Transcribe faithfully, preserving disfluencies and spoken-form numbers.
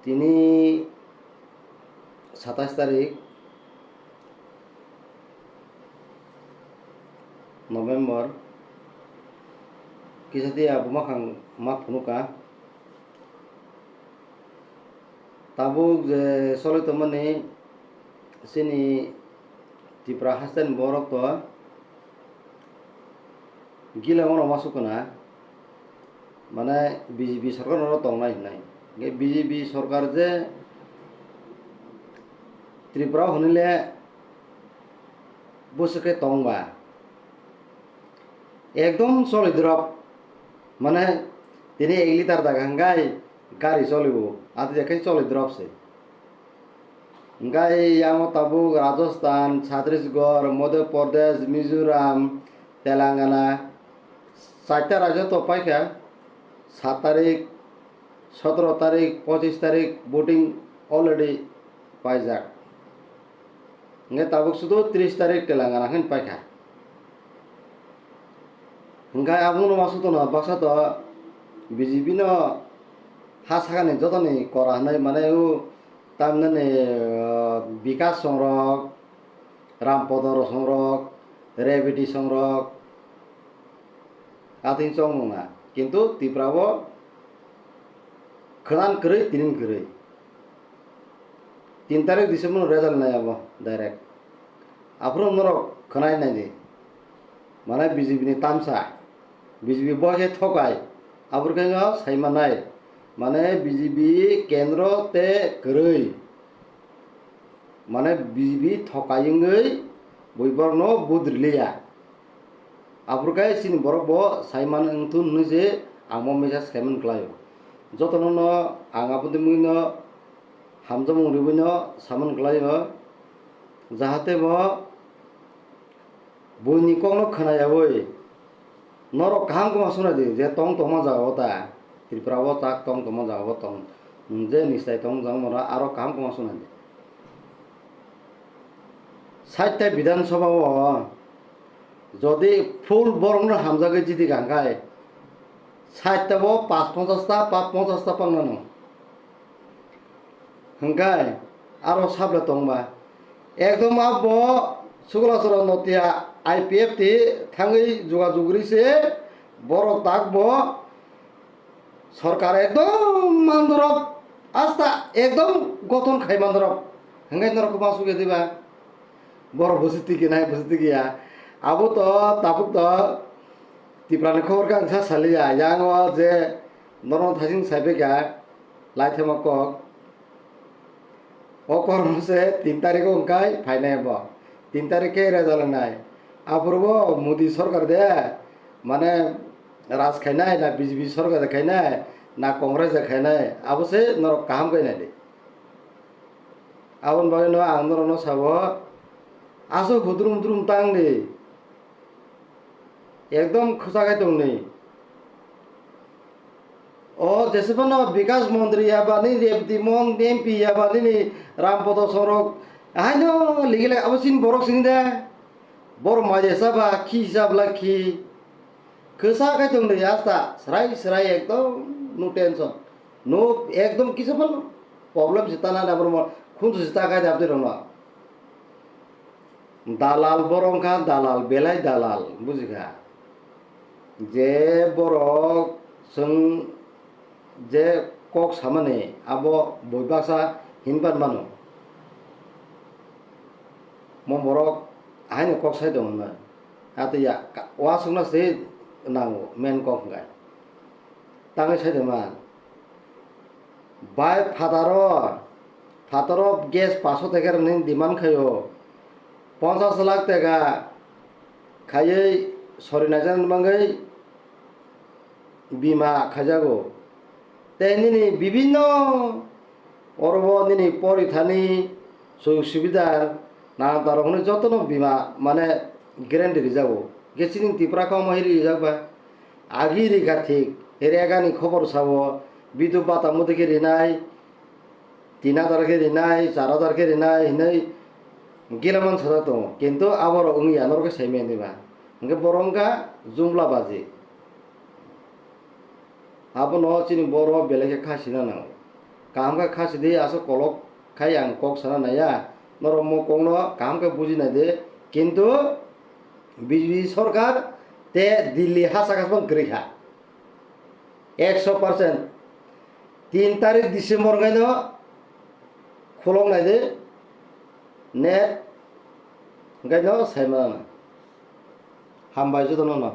Tini satais tarik November, kisa tiya bumakhang ma phunukha. Tabuk je soloi tongmani chini Tripura hasteni borok to gila mano ma sukuna. Mane B J P sorkar no tongnai hinai. Hingke B J P sorkar je Tripura o hinile bwswk khe tongba. Ekdom choli drop. Mane tini ek liter daga hingkai gari cholibo. Ati je khe choli drop se. Hingkai yango tabuk Rajasthan, Chhattisgarh, Madhya Pradesh, Mizoram, Telangana, charta rajyo to paikha, sat tarik, sotoro tarik, pochis tarik voting already paijak. Hingke tabuk sudu tris tarik Telangana hwn paikha. Hingke aboni masuk tono baksa to B J P no ha sakani jotoni kora hinui mane o tamnani, ah, Bikas songrok, Rampodo songrok, Rebiti songrok, atwng chong nungna. Kintu Tripura o khwnan kwrwi, tinin kwrwi. Tin tarik December no result nai abo direct. Aphuru norok khwnai naidi. Mane B J P ni tamsa, B J P bo khe thokai. Aphuru khe no sai manai. Mane B J P kendro te kwrwi. Mane B J P thokai wngwi bui borokno vote riliya. Aphuru khe chini borok bo sai man wngthun hwnwi se ang bo message khai man kwlaio. Jotono no ang aboni mungwi no hamjakmung riwi no saman kwlaio, jahate bo buini kokno khwnayawi norok kaham kwma swnai di je tong tongma jaga o ta, Tripura o tak tong tongma jaga o tong, nwng je ni chai tong jang mora aro kaham kwma swnai di. Sait ta Bidhan Sabha o jodi full borok no hamjagwi jidi kha hwnkhe sait ta bo pas ponchas ta, pas ponchas ta pang nang. Hwnkhe aro sable tongba. Ekdom abo Suklachara Notia I P F T thangwi jogajog ri se borok tak bo sorkar ekdom mandorok asta ekdom gothon khai mandorok. Hwnkhe norok ma sugya diba? Borok bwswk tigi nai bwswk tigi ya. Abo to tabuk to Tiprani khobor khe ang sa saliya. Yang o je norok thasing sai phaikha. Laithema kok. O kormo se tin tarikh o wngkhai phainai bo. Tin tarikh khe result wngnai. Aphuru bo Modi sorkar de, mane, raj khainai na B J P sorkar de khainai na Congress de khainai, abo se norok kaham khe nai di. Aboni bagwi no ang norok no sabo, aswk hudrum hudrum tang di. Ekdom khwcha khai tong ni. O jese phano Bikas Mondri ya ba ni Rebti Mon M P ya ba nini Rampodo Sorok. Haino ligi lai abo sin borok sini de. Bor maje saba khi sabla khi. Khwcha khai tong ni asta srai srai ekdom no tension. No ekdom kisa phano problem se tana na borok khunju se ta khai dab de rok no. Dalal borok wngkha, dalal belai dalal, bujikha? Je borok chwng je kok samani, abo bui baksa hinpan mano. Mo borok haino kok sai tongo hwnwi. Atwi ya, ka-, uasukno se nango, main kok hwnkhe. Tangwi sai tongma. Bai phataro, phataro gas paso tekhe rwni demand khaio. Ponchas lakh teka khaiwi sori naijak bagwi bima khaijago. Tei nini bibinno orobo nini porithani sujog subida nana taro hwnwi jotono bima mane guarantee rijago. Hwnkhe chini Tripura khe omo hai rijak ba? Agi rikha thik, rega ni khobor sao, bidut bata muti khe rinai, tin hajar khe rinai, char hajar khe rinai hinwi gilaman sajak tongo, kintu aborok wngya norok khe saimanya diba? Hwnkhe borok wngkha jumla baji. Abono chini borok belai khe kha sina nango. Kaham khe kha sidi, aswk kolok khai ang kok sana naiya. Norok mo kokno kaham khe buji nai di. Kintu B J P sorkar te Delhi ha saka phano kwrwi kha. Ekso percent. Tin tarik December hwnkhe no khulok nai di. Net hwnkhe no sai mano. Hambai jotono no.